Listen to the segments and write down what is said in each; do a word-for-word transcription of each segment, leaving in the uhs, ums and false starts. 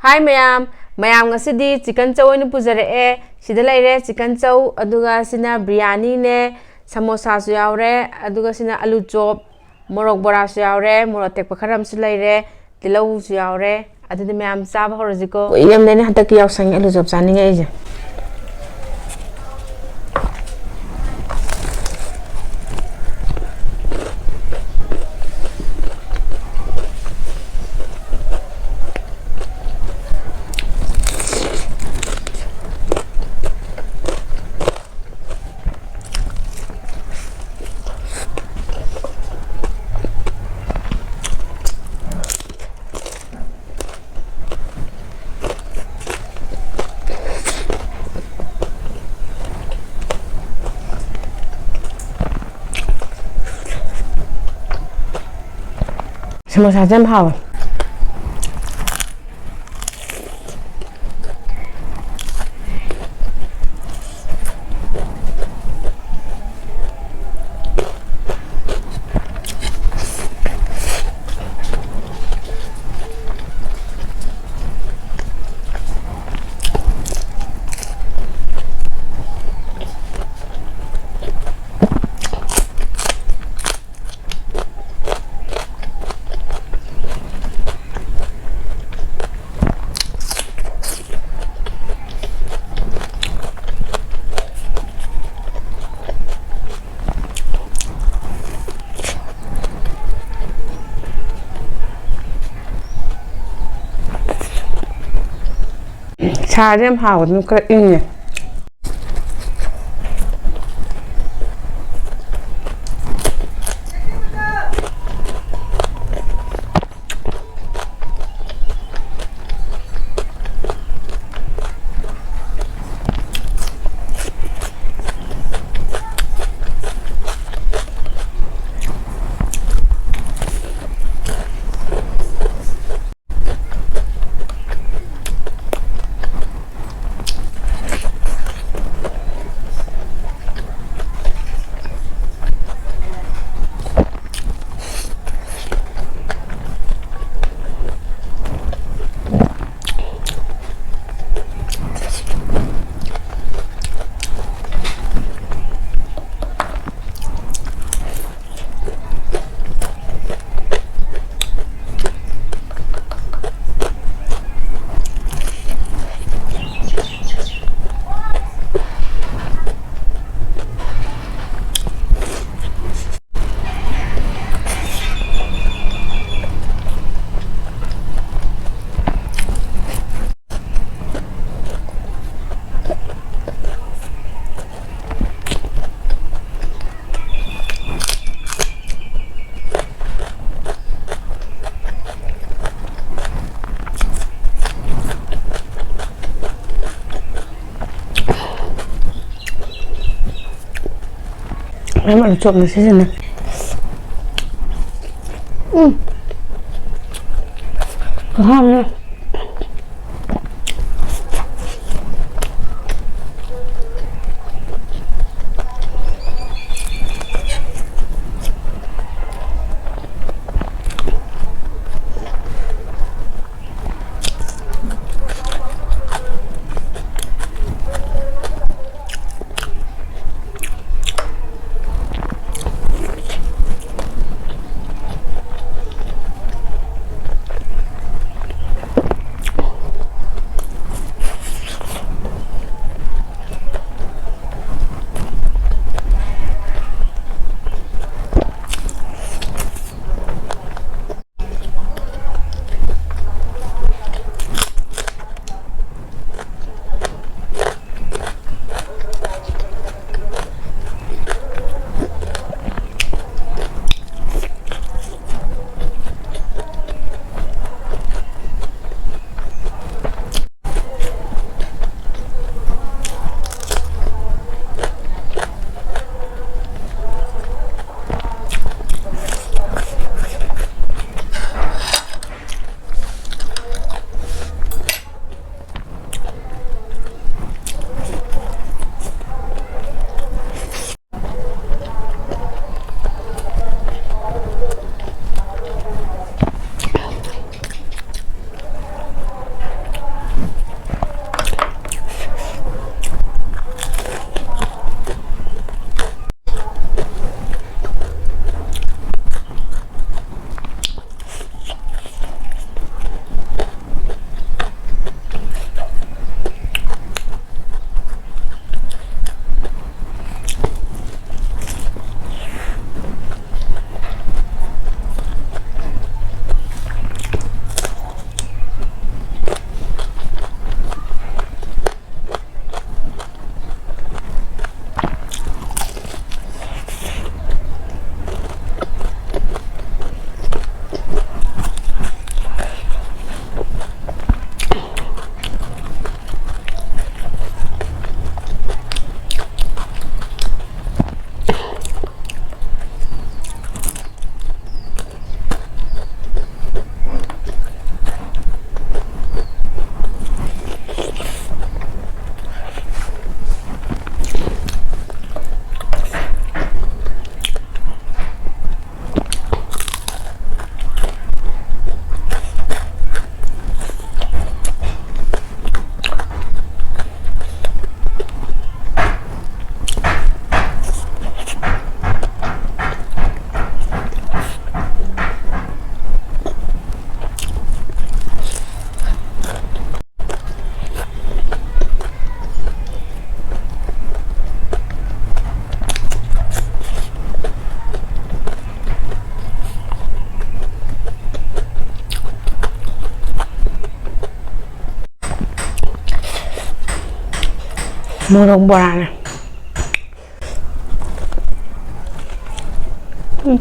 ꯍꯥꯏ ꯃꯌꯥꯝ, ꯃꯌꯥꯝ ꯉꯁꯤꯗꯤ ꯆꯤꯀꯟ ꯆꯧ ꯑꯣꯏꯅ ꯄꯨꯖꯔꯛꯑꯦ꯫ ꯁꯤꯗ ꯂꯩꯔꯦ ꯆꯤꯀꯟ ꯆꯧ, ꯑꯗꯨꯒ ꯁꯤꯅ ꯕꯤꯔꯌꯥꯅꯤꯅꯦ, ꯁꯃꯣꯁꯥꯁꯨ ꯌꯥꯎꯔꯦ, ꯑꯗꯨꯒ ꯁꯤꯅ ꯑꯂꯨ ꯆꯣꯞ, ꯃꯣꯔꯣꯛ ꯕꯣꯔꯥꯁꯨ ꯌꯥꯎꯔꯦ, ꯃꯣꯔꯣꯛ ꯑꯇꯦꯛꯄ ꯈꯔ ꯑꯃꯁꯨ ꯂꯩꯔꯦ, ꯇꯤꯜꯍꯧꯁꯨ ꯌꯥꯎꯔꯦ꯫ ꯑꯗꯨꯗꯤ ꯃꯌꯥꯝ ꯆꯥꯕ ꯍꯧꯔꯁꯤꯀꯣ꯫ ꯀꯨꯏꯔꯕꯅꯤꯅ ꯍꯟꯗꯛꯀꯤ ꯌꯥꯎꯁꯪꯒꯤ ꯑꯂꯨ ꯆꯣꯞ ꯆꯥꯅꯤꯡꯉꯛꯏꯁꯦ꯫ ꯁꯃꯣꯁꯥꯁꯦ ꯌꯥꯝ ꯍꯥꯎꯋꯦ꯫ ꯁꯥꯁꯦ ꯌꯥꯝ ꯍꯥꯎꯕ, ꯑꯗꯨꯝ ꯈꯔ ꯏꯪꯉꯦ꯫ ꯑꯃꯅ ꯆꯣꯞꯅ ꯁꯤꯖꯤꯟꯅꯩ꯫ ꯎꯝ꯫ ꯀꯍꯥꯝꯅ꯫ ꯃꯣꯔꯣꯛ ꯕꯣꯔꯥꯅꯦ꯫ ꯎꯝ꯫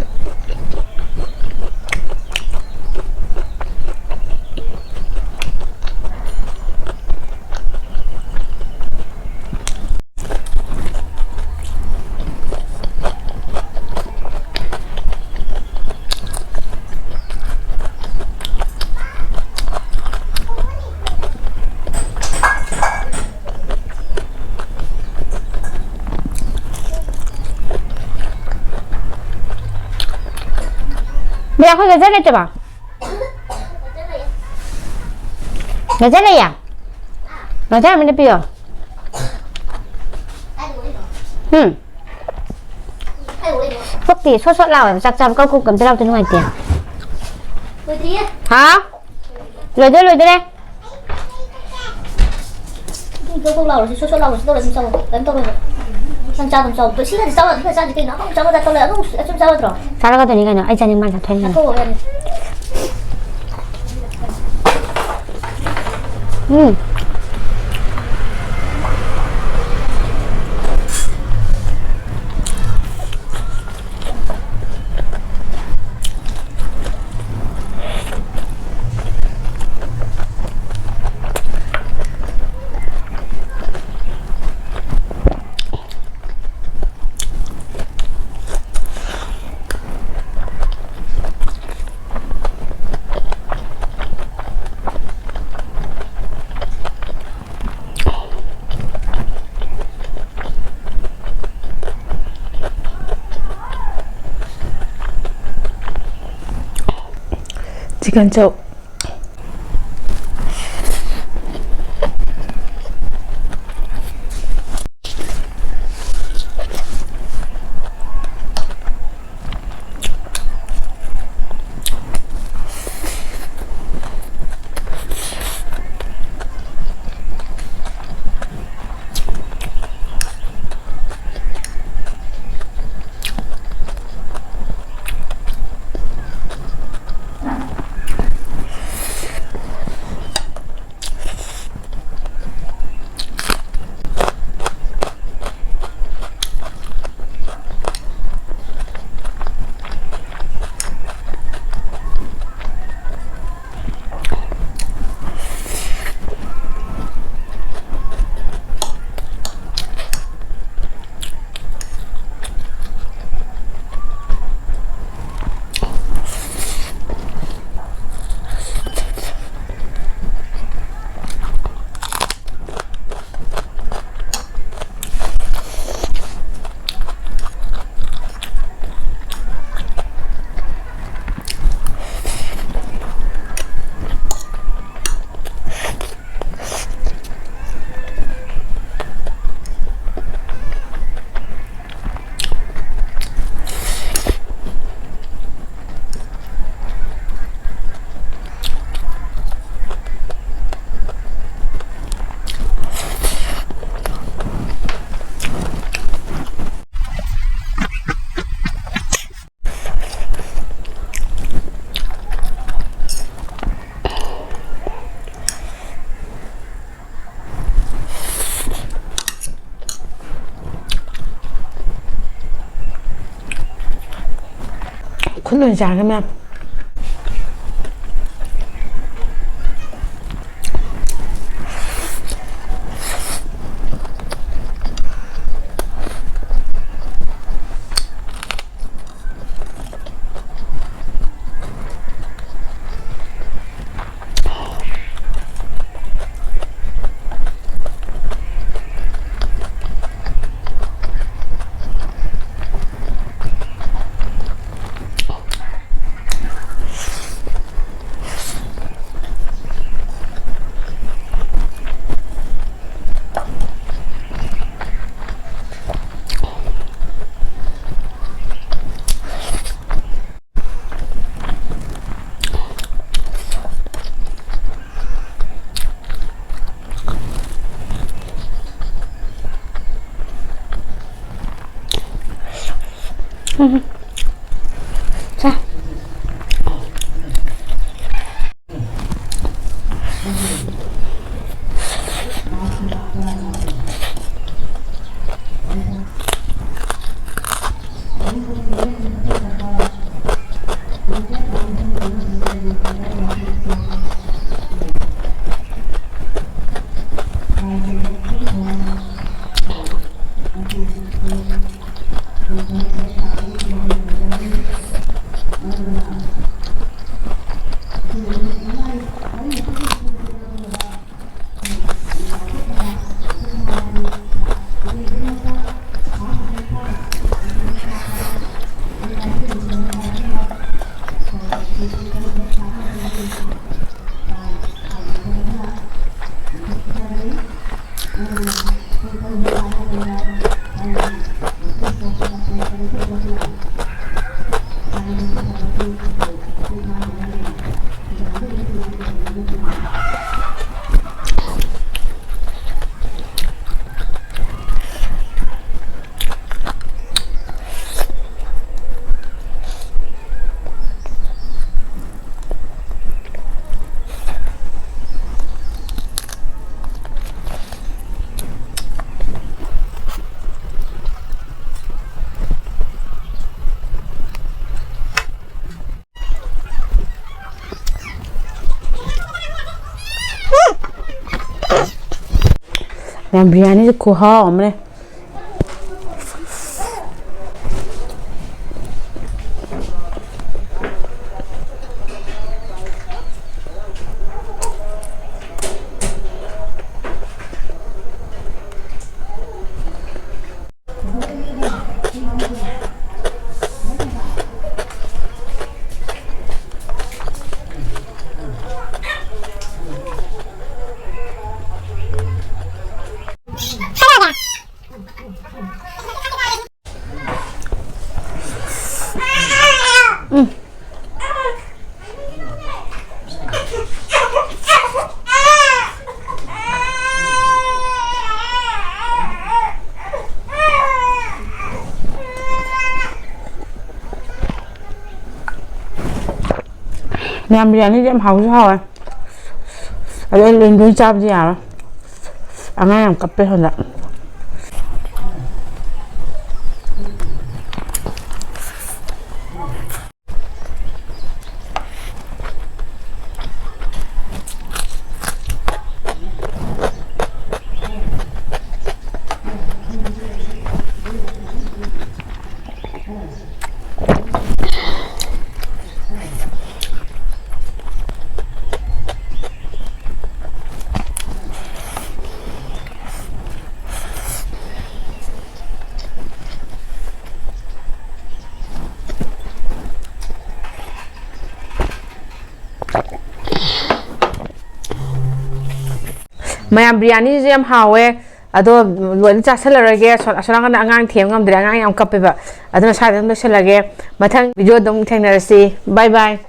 ꯕꯦ, ꯑꯩꯈꯣꯏ ꯒꯖꯔ ꯂꯩꯇ꯭ꯔꯕꯣ? ꯒꯖꯔ ꯂꯩꯌꯦ? ꯒꯖꯔ ꯑꯃ ꯄꯤꯌꯣ꯫ ꯎꯝ꯫ ꯄꯨꯛꯇꯤ ꯁꯣꯠ ꯁꯣꯠ ꯂꯥꯎꯋꯦꯕ꯫ ꯆꯥꯛ ꯆꯥꯕ ꯀꯛ ꯀꯛ ꯑꯝꯇ ꯂꯥꯎꯗ ꯅꯨꯡꯉꯥꯏꯇꯦ꯫ ꯂꯣꯏꯗ꯭ꯔꯤꯌꯦ꯫ ꯍꯥ? ꯂꯣꯏꯗꯣꯔꯦ, ꯂꯣꯏꯗꯣꯔꯦ꯫ ꯑꯗꯨꯝ ꯇꯣꯛ ꯇꯣꯛ ꯂꯥꯎꯔꯁꯤ, ꯁꯣꯠ ꯁꯣꯠ ꯂꯥꯎꯔꯁꯤ, ꯇꯧꯔ ꯑꯗꯨꯝ ꯆꯥꯎ꯫ ꯀꯩꯝ ꯇꯧꯔꯣꯏꯕ꯫ ꯅꯪ ꯆꯥꯕ ꯑꯗꯨꯝ ꯆꯥꯎ꯫ ꯇꯣ ꯁꯤꯅꯗꯤ ꯆꯥꯕ ꯑꯗꯨꯝ ꯆꯥꯗꯤ ꯀꯩꯅꯣ? ꯑꯃꯨꯛ ꯆꯥꯕ ꯆꯥꯊꯣꯛꯂꯦ꯫ ꯑꯗꯨꯝ ꯑꯁꯨꯝ ꯆꯥꯕ ꯅꯠꯇ꯭ꯔꯣ? ꯆꯥꯔꯛꯀꯗꯣꯏꯅꯤ ꯀꯩꯅꯣ꯫ ꯑꯩ ꯆꯥꯅꯤꯡꯕ ꯆꯥꯊꯣꯛꯏꯅꯤ ꯀꯩꯅꯣ꯫ ꯆꯥꯊꯣꯛꯑꯣ ꯌꯥꯅꯤ꯫ ꯎꯝ꯫ Chicken chop. ꯂꯣꯏ ꯆꯥꯒꯦ ꯃꯌꯥꯝ꯫ ꯃꯌꯥꯝ, ꯕꯤꯔꯌꯥꯅꯤꯁꯦ ꯈꯨꯍꯥꯎ ꯑꯃꯅꯦ꯫ ꯃꯌꯥꯝ, ꯕꯤꯔꯌꯥꯅꯤꯗꯤ ꯌꯥꯝ ꯍꯥꯎꯁꯨ ꯍꯥꯎꯋꯦ꯫ ꯑꯗꯣ ꯑꯩ ꯂꯣꯏ ꯂꯣꯏ ꯆꯥꯕꯗꯤ ꯌꯥꯔꯣꯏ꯫ ꯑꯉꯥꯡ ꯌꯥꯝ ꯀꯞꯄꯦ ꯁꯣꯝꯗ꯫ ꯃꯌꯥꯝ, ꯕꯤꯔꯌꯥꯅꯤꯁꯦ ꯌꯥꯝ ꯍꯥꯎꯋꯦ꯫ ꯑꯗꯣ ꯂꯣꯏꯅ ꯆꯥꯁꯜꯂꯔꯣꯏꯒꯦ꯫ ꯑꯁꯣ-, ꯑꯁꯣꯝ ꯅꯥꯀꯟꯗ ꯑꯉꯥꯡ ꯊꯦꯝ ꯉꯝꯗ꯭ꯔꯦ꯫ ꯑꯉꯥꯡ ꯌꯥꯝ ꯀꯞꯄꯦꯕ꯫ ꯑꯗꯨꯅ ꯁ꯭ꯋꯥꯏꯗ ꯑꯗꯨꯝ ꯂꯣꯏꯁꯜꯂꯒꯦ꯫ ꯃꯊꯪ ꯚꯤꯗꯤꯑꯣꯗ ꯑꯃꯨꯛ ꯊꯦꯡꯅꯔꯁꯤ꯫ ꯕꯥꯏ ꯕꯥꯏ꯫